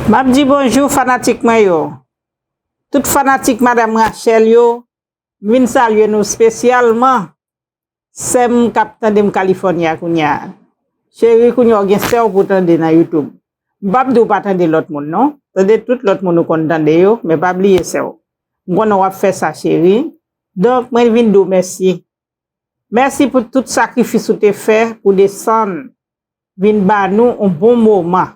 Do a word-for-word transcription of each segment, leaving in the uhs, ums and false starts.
M ap di bonjou fanatik mwen yo. Tout fanatik Madanm Rachel yo, m vin salye nou espesyalman. Sè m k ap tande m Kalifòni a kounye a. Cheri, kounye a w gen sè w pou w tande nan YouTube. M p ap di w pa tande lòt moun non. Tande tout lòt moun ou konn tande yo, men pa bliye sè w. M konnen w ap fè sa, cheri. Donk, mwen vin di w mèsi. Mèsi pou tout sakrifis ou te fè pou desann vin ba nou yon bon moman.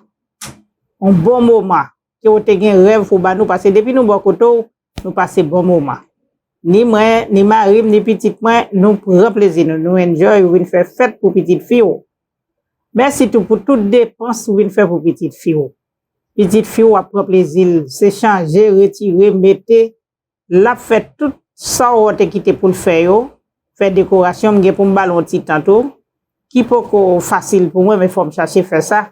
Yon bon moman ke w te gen rèv pou ba nou, paske depi nou bò kote w, nou pase bon moman. Ni mwen, ni mari m, ni pitit mwen, nou pran plezi nou, nou enjoy, ou vin fè fèt pou pitit fi w. Mèsi tou pou tout depans ou vin fè pou pitit fi w. Pitit fi w ap pran plezi l, se chanje, retire, mete, l ap fè tout sa w te kite pou l fè yo, fè dekorasyon, m gen pou m ba l yon ti tan tou, ki poko fasil pou mwen, men fò m chache fè sa,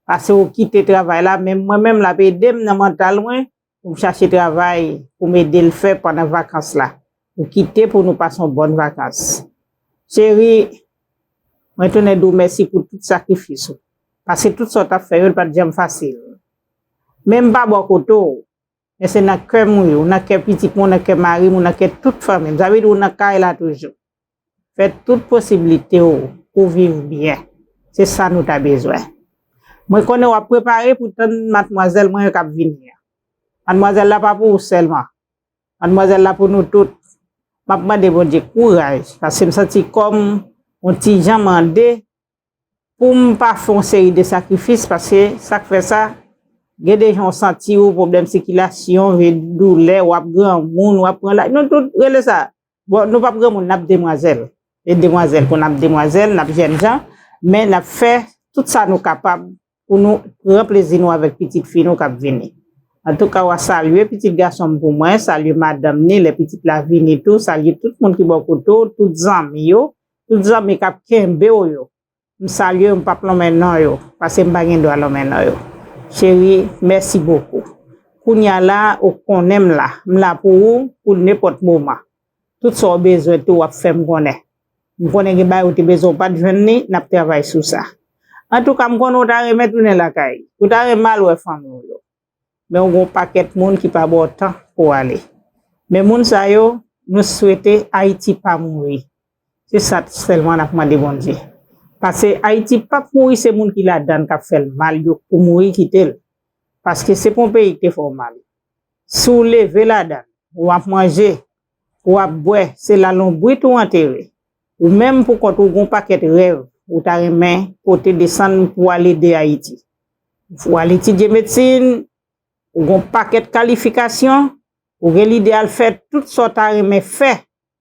paske w kite travay la, men mwen menm l ap ede m nan mantal mwen, pou m chache travay, pou m ede l fè pandan vakans la. Ou kite pou nou pase yon bòn vakans. Cheri, mwen tounen di w mèsi pou tout sakrifis ou. Paske tout sa w t ap fè yo, li pa t janm fasil. Men m pa bò kote w, men se nan kè m ou ye, ou nan kè pitit mwen, ou nan kè mari m, ou nan kè tout fanmi m. Sa vle di ou nan kay la toujou. Fè tout posiblite w pou w viv byen. Se sa nou ta bezwen. Mwen konnen w ap prepare pou tann madmwazèl mwen yo k ap vini an. Madmwazèl la pa pou ou sèlman. Madmwazèl la pou nou tout. M ap mande Bondye kouraj, paske m santi kò m yon ti jan mande pou m pa fè yon seri de sakrifis, paske sa k fè sa, gen de jan w santi w, pwoblèm sikilasyon, vye doulè, w ap granmoun, w ap pran laj. Nou tout rele sa. Bon, nou p ap granmoun, n ap demwazèl. E demwazèl, pou n ap demwazèl, n ap jènjan, men n ap fè tout sa nou kapab pou nou pran plezi nou avèk pitit fi nou k ap vini. Antouka, w a salye pitit gason m pou mwen, salye madanm ni, lè pitit la vini tou, salye tout moun ki bò kote w, tout zanmi yo, tout zanmi k ap kenbe w yo. M salye yo, m p ap lonmen non yo, paske m pa gen dwa lonmen non yo. Cheri, mèsi bokou. Kounye a la, ou konnen m la. M la pou ou, pou nenpòt moman. Tout sa w bezwen tou, w ap fè m konnen. M konnen gen bagay ou te bezwen, ou pa t jwenn li, n ap travay sou sa. Antouka, m konnen w ta renmen tounen lakay. Ou ta renmen al wè fanmi w yo. Men w gen yon pakèt moun ki pa ba w tan pou w ale. Men moun sa yo, nou swete Ayiti pa mouri. Se sa sèlman n ap mande Bondye. Paske Ayiti p ap mouri, se moun ki ladan l k ap fè l mal, yo pou mouri kite l. Paske se pa yon peyi ki te fè w mal. Si w leve ladan l, w ap manje, w ap bwè, se la lonbrit ou antere. Ou menm pou kont ou gen yon pakèt rèv ou ta renmen pote desann pou w al ede Ayiti. Ou al etidye medsin, ou gen yon pakèt kalifikasyon, ou gen lide al fè tout sa w ta renmen fè,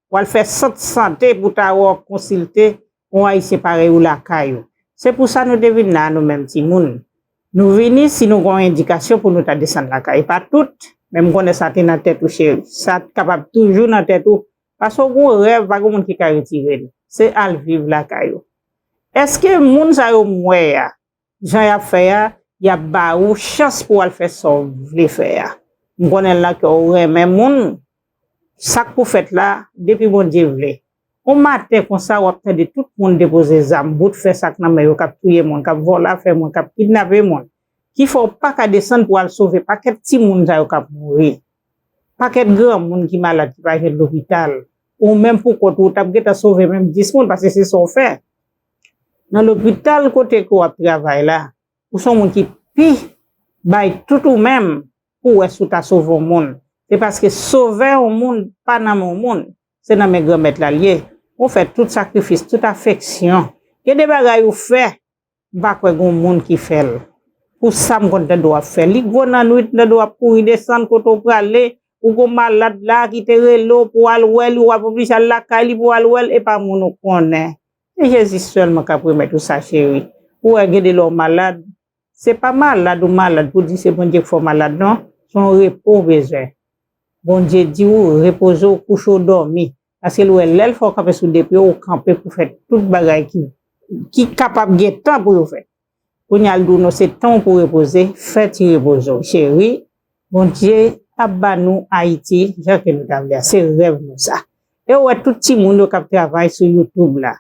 w al fè sant sante pou ta wè w konsilte yon Ayisyen parèy ou lakay ou. Se pou sa nou te vin la, nou menm timoun. Nou vini si nou gen yon endikasyon pou nou ta desann lakay. E pa tout, men m konnen sa te nan tèt ou, cheri. Sa kapab toujou nan tèt ou, paske w gen yon rèv, pa gen moun ki ka retire l. Se al viv lakay ou. Èske moun sa yo m wè a, jan y ap fè a, y ap ba ou chans pou w al fè sa w vle fè a? M konnen la ke w renmen moun, sa k pou fèt la, depi Bondye vle. Yon maten konsa, w ap tande tout moun depoze zam, bout fè sa k nan men yo, k ap touye moun, k ap vòlè afè moun, k ap kidnape moun, ki fè w pa ka desann pou w al sove pakèt timoun sa yo k ap mouri. Pakèt granmoun ki malad ki pa jwenn lopital. Ou menm pou kont ou, w t ap gentan sove menm dis moun, paske se sa w fè. Nan lopital kote ke w ap travay la, ou se yon moun ki pi bay tout ou menm pou w wè si w ta sove yon moun. Se paske sovè yon moun pa nan men yon moun, se nan men Granmèt la l ye. Ou fè tout sakrifis, tout afeksyon. Gen de bagay ou fè, m pa kwè gen yon moun ki fè l. Pou sa m konn tande w ap fè. Li gwo nan nwit, m tande w ap kouri desann kote w prale, ou gon malad la ki te rele w pou w al wè li, w ap oblije al lakay li pou w al wè l, e pa moun ou konnen. Se Jezi sèlman k ap remèt ou sa, cheri. Ou wè, gen de lè w malad, se pa malad ou malad pou di se Bondye k fè w malad, non. Se yon repo w bezwen. Bondye di w repoze w, kouche w, dòmi. Paske l wè lè l fè w kanpe sou de pye w, ou kanpe pou fè tout bagay ki, ki kapab gen tan pou yo fè. Kounye a l di w non, se tan w pou repoze, fè ti repoze w, cheri. Bondye ap ba nou Ayiti jan ke nou ta vle a. Se rèv nou sa. E w wè tout timoun yo k ap travay sou YouTube la.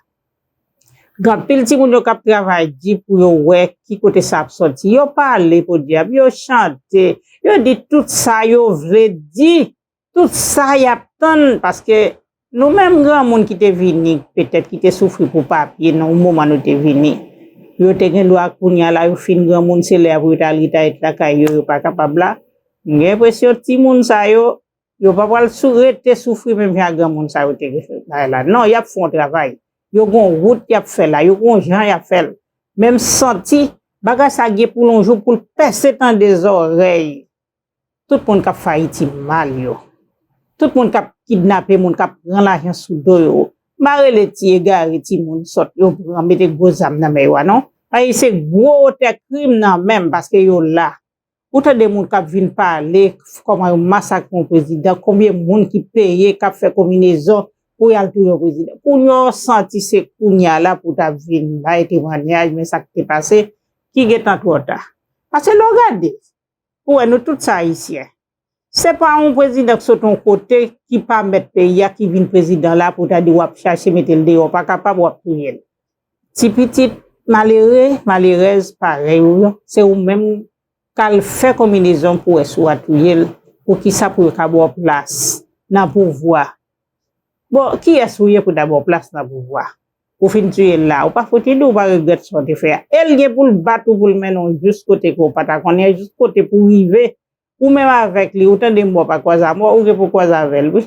Gen anpil timoun yo k ap travay di pou yo wè ki kote sa ap sòti. Yo pale podyab, yo chante, yo di tout sa yo vle di, tout sa y ap tann, paske nou menm granmoun ki te vini, petèt ki te soufri pou papye nan yon moman nou te vini, yo te gen dwa kounye a la, yo fin granmoun, se lè a pou yo t al retayèt lakay yo, yo pa kapab la. M gen enpresyon timoun sa yo, yo pa pral sou, rete soufri menm jan ak granmoun sa yo te gen bagay la. Non, y ap fè yon travay. Yo gen yon wout y ap fè la, yo gen yon jan y ap fè l. Men m santi bagay sa gen pou l yon jou pou l pèse tande zòrèy tout moun k ap fè Ayiti mal yo. Tout moun k ap kidnape moun, k ap pran lajan sou do yo. M pa rele ti egare, timoun sòt yo pran, mete gwo zam nan men yo a, non. Paske se gwo otè krim nan menm, paske yo la. Ou tande moun k ap vin pale kòman yo masakre yon prezidan, konbyen moun ki peye, k ap fè konbinezon pou y al touye yon prezidan. Kounye a w santi se kounye a la pou w ta vin bay temwanyaj, men sa k te pase, ki gentan twò ta. Paske lè w gade, ou wè nou tout se Ayisyen. Se pa yon prezidan k sot yon kote ki pa mèt peyi a ki vin prezidan la pou w ta di w ap chache mete l deyò, w pa kapab, w ap touye l. Ti pitit malere, malerèz parèy ou yo, se ou menm k al fè konbinezon pou wè si w a touye l, poukisa pou yo ka ba w plas nan pouvwa. Bon, kiyès ou ye pou ta ba w plas nan pouvwa? Ou fin touye l la, ou pa fouti di w pa regrèt sa w te fè a. E l gen pou l bat ou, pou l mennen w jis kote ke w pa ta konnen, jis kote pou w rive. Ou menm avèk li, ou tande mò pa kwaze a mò, ou gen pou kwaze avè l, wi.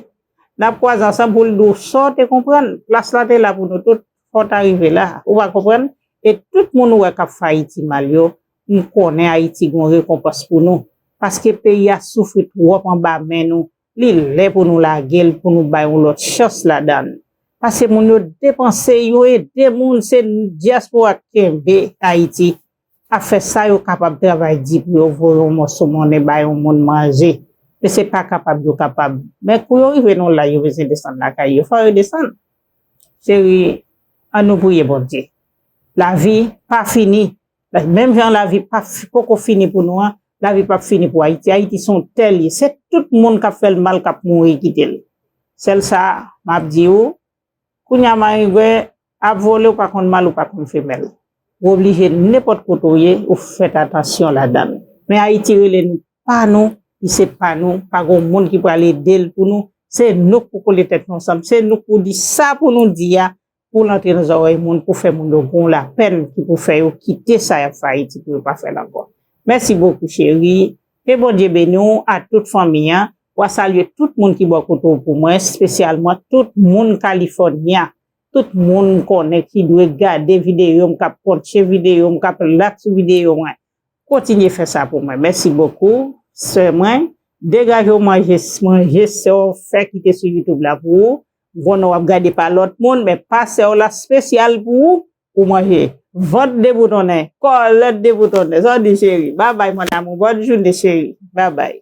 N ap kwaze ansanm pou l di w sa w te konprann. Plas la te la pou nou tout, fò w ta rive la, ou pa konprann? E tout moun ou wè k ap fè Ayiti mal yo, m konnen Ayiti gen yon rekonpans pou nou. Paske peyi a soufri twòp anba men nou. Li lè pou nou lage l, pou nou bay yon lòt chans ladan l. Paske moun yo depanse, yo ede moun, se dyaspora k kenbe Ayiti ap fè sa yo kapab, travay di pou yo voye yon mòso monnen bay yon moun manje. Men se pa kapab yo kapab. Men kou yo rive nan laj, yo bezwen desann lakay yo, fò yo desann. Cheri, ann nou priye Bondye. Lavi pa fini. Menm jan lavi pa fi-, poko fini pou nou an, lavi p ap fini pou Ayiti. Ayiti se yon tè li ye. Se tout moun k ap fè l mal k ap mouri kite l. Sèl sa, m ap di w, kounye a marengwen ap vole, ou pa konn mal, ou pa konn femèl. Ou oblije nenpòt kote w ye, ou fèt atansyon ladan l. Men Ayiti rele nou pa nou, li se pa nou, pa gen moun ki pral ede l pou nou. Se nou k pou kole tèt nou ansanm, se nou k pou di sa pou nou di a, pou l antre nan zòrèy moun, pou fè moun yo gen yon lapèn ki pou fè yo kite sa y ap fè Ayiti, pou yo pa fè l ankò. Mèsi bokou, cheri. Ke Bondye beni w a tout fanmi an. W a salye tout moun ki bò kote w pou mwen, espesyalman tout moun California. Tout moun m konnen ki dwe gade videyo m, k ap kontche videyo m, k ap like sou videyo mwen. Kontinye fè sa pou mwen. Mèsi bokou, sè mwen. Degaje w manje, manje sè w fè kite sou YouTube la pou ou. M konnen w ap gade pa lòt moun, men pa sè w la espesyal pou ou, pou manje. Vant deboutonnen, kòlèt deboutonnen. Sa w di, cheri? Babay, mon amour. Bòn jounen, cheri. Babay.